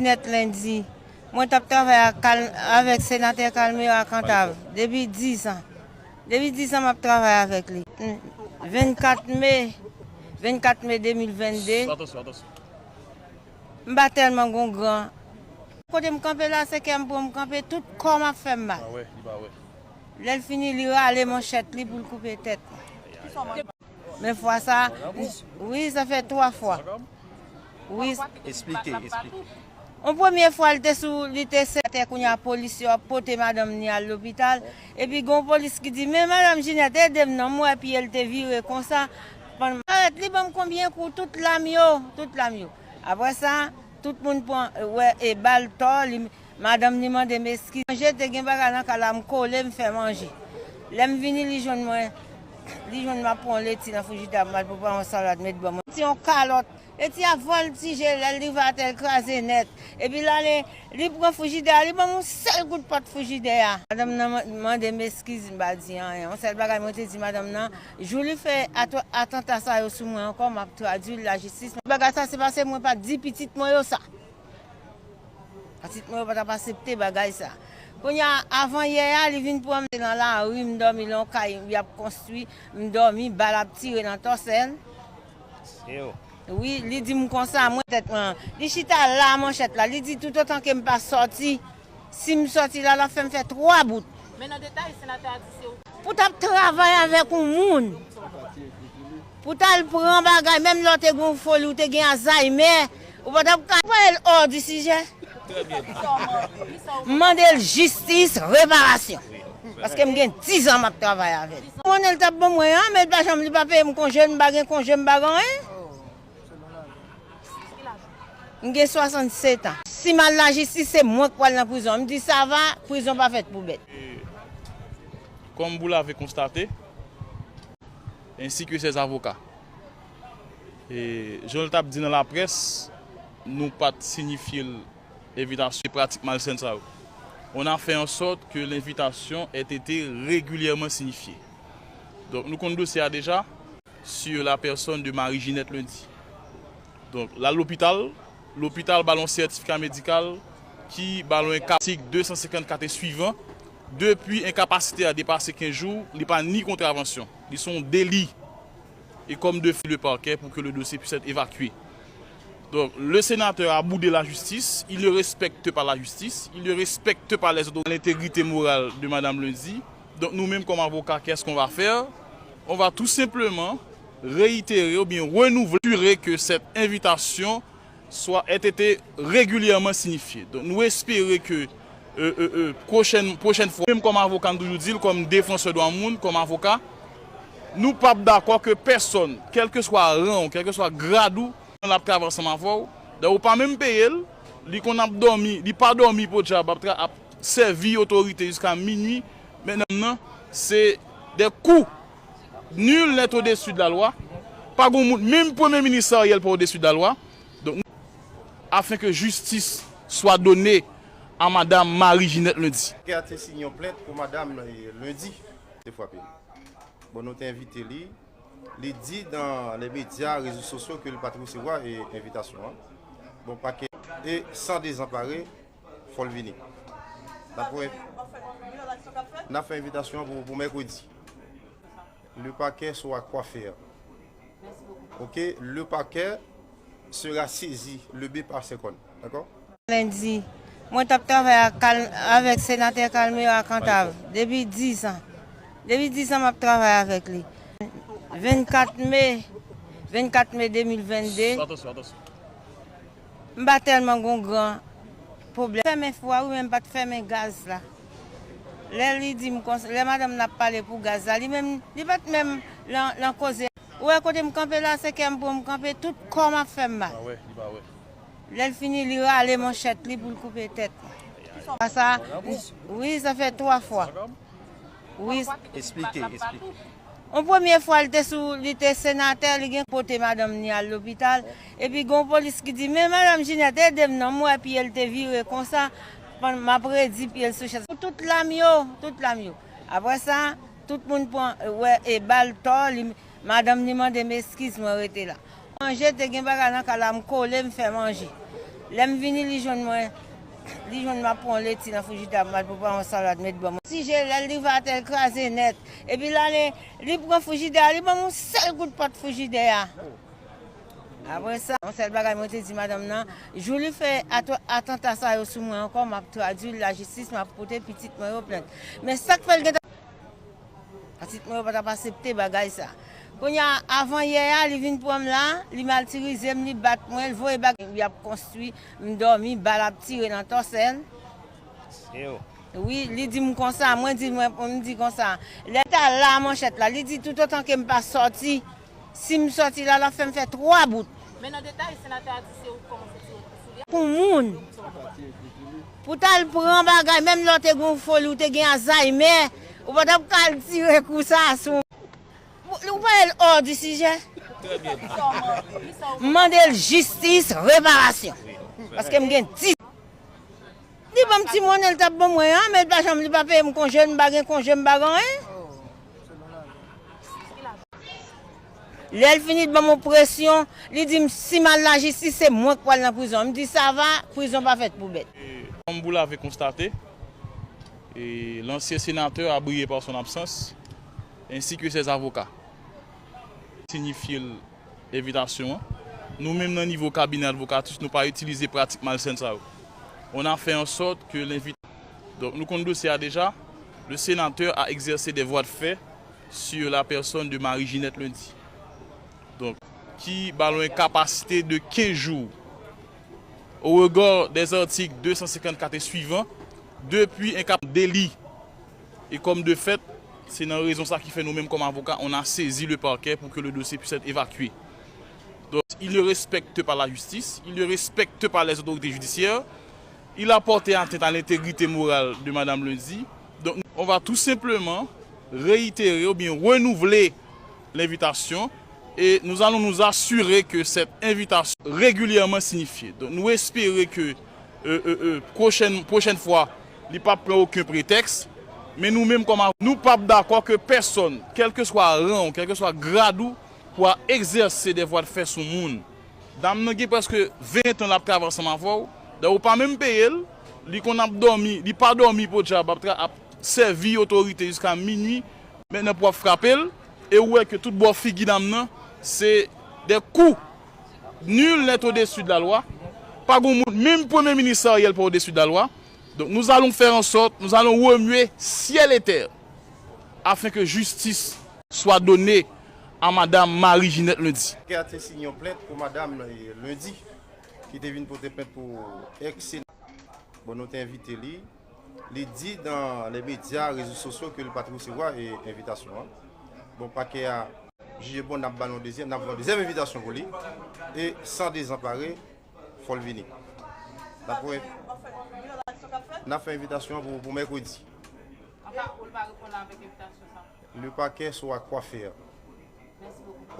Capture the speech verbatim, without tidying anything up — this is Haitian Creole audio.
Nèt lendi, mwen t ap travay ak Kal-, avèk senatè Calmera Cantave depi diz an. Depi diz an m ap travay avèk li. Vennkat me, vennkat me de mil vennde, m pa tèlman gon gran. Kote m kanpe la, se kè m pran m kanpe, tout kò m ap fè m mal. Lè l fini, li rale manchèt li pou l koupe tèt mwen. Men fwa sa, wi, sa fè twa fwa. Wi. Esplike, esplike. Yon premye fwa, li te sou, li te senatè, kounye a polis yo ap pote madanm ni al lopital. Epi gon polis ki di, "Men madanm Jinèt, ede m non, m wè pye l te vire konsa." Pandan m arèt, li ban m konbyen kou, tout lam yo, tout lam yo. Apre sa, tout moun pran, wè, e bal tò, li, madanm ni mande m eskiz. Manje, te gen bagay nan kay la, m kole, m fè manje. Lè m vini, li jwenn mwen, li jwenn m ap pran yon leti nan frijidè, m al prepare yon salad, met ban mwen. Ti yon kalòt, leti a vòltije, lè l rive atè, l kraze nèt. Epi l ale, li pran frijidè a, li ban m yon sèl kout pòt frijidè a. Madanm nan man-, mande m eskiz, m pa di anyen. Yon sèl bagay mwen te di madanm nan, jou li fè at-, atanta sa yo sou mwen ankò, m ap tradui l lajistis. Bagay sa se pase mwen pa t di pitit mwen yo sa. Pitit mwen yo pa t ap aksepte bagay sa. Kounye a, avan yè a, li vin pran m nan lari, m dòmi nan yon kay y ap konstwi, m dòmi, bal ap tire nan tòsè l. Wi, li di m konsa, mwen tèt mwen. Li chita la, manchèt la. Li di toutotan ke m pa sòti, si m sòti la, l ap fè m fè twa bout. Men nan detay, senatè a di se ou. Pou t ap travay avèk yon moun, pou t al pran bagay, menm lè w te gen yon foli, ou te gen Alzheimer, ou pa t ap ka. Voye l hors du sujet. M mande l jistis, reparasyon. Paske m gen diz an m ap travay avè l. Konnen l t ap ban mwen an, men l pa janm, li pa peye m konje, m pa gen konje, m pa gen anyen. M gen swasannsèt an. Si m al lajistis, se mwen k pral nan prizon. M di, "Sava, prizon pa fèt pou bèt." Comme vous l'avez constaté, ainsi que ses avocats. E jan l t ap di nan laprès, nou pa t sinifye l envitasyon, pratik malsèn sa yo. On a fait en sorte que l'invitation ait été régulièrement signifiée. Donk, nou konn dosye a deja, sur la personne de Marie Ginette Lundi. Donk, l al lopital, lopital ba l yon sètifika medikal ki ba l yon enka-, atik de san senkannkat e swivan, depi enkapasite a depase kenz jou, li pa ni kontravansyon. Li se yon deli. E kòm de fait le parquet pour que le dossier puisse être évacué. Donc, le sénateur a boudé la justice, il ne respecte pas la justice, il ne respecte pas les autorités, l'intégrité morale de Madame Lundi. Donc, nous-mêmes, comme avocats, qu'est-ce qu'on va faire? On va tout simplement réitérer ou bien renouveler, assurer que cette invitation soit, ait été régulièrement signifiée. Donk, nou espere ke, euh, euh, euh, pwochèn, pwochèn fwa, menm kòm avoka, m toujou di l, kòm defansè dwa moun, kòm avoka, nou p ap dakò ke pèsonn, kèlkeswa ran w, kèlkeswa grad ou, l ap travay ansanm avè w. Dayè, ou pa menm peye l, li konn ap dòmi, li pa dòmi podyab, ap tra-, ap sèvi otorite jiska minui. Men nan, se des coups. Nul n'est au-dessus de la loi. Pa gon moun, menm premye minis Ariel pa au-dessus de la loi. Donk, afin que justice soit donnée à madame Marie Ginette Lundi. Pakè a te siyen yon plent pou madanm, eh, Lundi te frape li. Bon, nou te envite li. Li di dans les médias, réseaux sociaux, ke li pa t resevwa, eh, envitasyon an. Bon, pakè, e san dezanpare, fò l vini. N ap fè, n ap fè envitasyon an pou, pou mèkredi. Le parquet saura quoi faire. Ok, le parquet sera saisi, le B par ses cornes. Dakò? Lendi, mwen t ap travay ak Kal-, avèk senatè Calmera Cantave depi diz an. Depi diz an m ap travay avèk li. Vennkat me, vennkat me de mil vennde. M pa tèlman gon gran pwoblèm. Fèmen fou a wi, men m pa t fèmen gaz la. Lè li di m konsa, lè madanm nan ap pale pou gaz la, li menm, li pa t menm lan, lan koze. Ou wè kote m kanpe la, se kè m pran m kanpe, tout kò m ap fè m mal. Lè l fini, li rale manchèt li pou l koupe tèt mwen. Sa, wi, sa fè twa fwa. Wi. Esplike, esplike. Yon premye fwa, li te sou, li te senatè, li gen pote madanm ni al lopital. Epi gon polis ki di, "Men madanm Jinèt, ede m non, m wè pye l te vire konsa, pandan m ap redi pye l sou chèz." Tout lam yo, tout lam yo. Apre sa, tout moun pran, wè, e bal tò, li, madanm ni mande m eskiz, mwen rete la. Manje, te gen bagay nan kay la, m kole, m fè manje. Lè m vini, li jwenn mwen, li jwenn m ap pran yon leti nan frijidè, m al prepare yon salad, met ban mwen. Ti je, lè l rive atè, l kraze nèt. Epi l ale, li pran frijidè a, li ban m yon sèl kout pòt frijidè a. Apre sa, yon sèl bagay mwen te di madanm nan, jou li fè at- atanta sa yo sou mwen ankò, m ap tradui l lajistis, m ap pote pitit mwen yo plent. Men sa k fè l gentan Pitit mwen yo pa t ap aksepte bagay sa. Kounye a, avan yè a, li vin pran m la, li matirize m, li bat mwen, li voye bagay. Y ap konstwi, m dòmi, bal ap tire nan tòsè l. Wi, li di m konsa, mwen di, mwen, m di konsa. Lè l ta la manchèt la, li di toutotan ke m pa sòti, si m sòti la, l ap fè m fè twa bout. Men nan detay, senatè a di se ou k kòmanse tire kou sou li a. Pou moun. Pou t al pran bagay, menm lè w te gen yon foli, ou te gen Alzheimer, ou pa t ap ka al tire kou sa sou. Ou pa l hors du sujet. M mande l jistis, reparasyon. Paske m gen dis. Li ban m ti monnen l t ap ban mwen an, men l pa janm, li pa peye m konje, m pa gen konje, m pa gen anyen. Lè l fini, l ban m yon presyon, li di m, si m al lajistis, se mwen k pral nan prizon. M di, sa va, prizon pa fèt pou bèt. Comme vous l'avez constaté, et l'ancien sénateur a brillé par son absence, ainsi que ses avocats. Signifié l envitasyon an. Nou menm nan nivo kabinè advokatis, nou pa itilize pratik malsèn sa yo. On a fait en sorte que l'invit- Donc, nou konn dosye a deja. Le sénateur a exercé des voies de fait sur la personne de Marie-Ginette Lundi. Donc, qui ba l yon kapasite de quinze jours au regard des articles deux cent cinquante-quatre et suivants, depuis un cap délit. Et comme de fait, c'est dans raison ça qui fait nous-mêmes comme avocats, on a saisi le parquet pour que le dossier puisse être évacué. Donc, il ne respecte pas la justice, il ne respecte pas les autorités judiciaires, il a porté atteinte à l'intégrité morale de Madame Lundi. Donc, on va tout simplement réitérer ou bien renouveler l'invitation et nous allons nous assurer que cette invitation régulièrement signifiée. Donc, nous espérons que euh, euh, euh, prochèn, prochèn fwa, li p ap pran okenn pretèks. Men nou menm kòm nou p ap dakò ke pèsonn, kèlkeswa ran w, kèlkeswa grad ou, pou a egzèse de vwa de fè sou moun. Dam nan gen prèske ven tan l ap travay ansanm avè w. Dayè ou pa menm peye l, li konn ap dòmi, li pa dòmi podyab, ap tra- ap sèvi otorite jiska minui. Mentnan pou w ap frape l, e ou wè ke tout bò figi dam nan, se de kou. Nul n'est au-dessus de la loi. Pa gen moun, menm premye minis Ariel pa au-dessus de la loi. Donc nous allons faire en sorte, nous allons remuer ciel et terre afin que justice soit donnée à Madame Marie-Ginette Lundi. Pakè a te siyen yon plent pou Madame, eh, Lundi, ki te vin pote plent pou ex. Bon, nou te envite li. Li di dans les médias, réseaux sociaux, ke li pa t resevwa, eh, envitasyon an. Bon, pakè a jije bon, n ap ba l yon dezyèm, n ap voye yon dezyèm envitasyon pou li. E san dezanpare, fò l vini. N ap wè, n ap fè envitasyon an pou, pou mèkredi. Anka ou l pa reponn avèk envitasyon sa? Le parquet saura quoi faire. Mèsi bokou.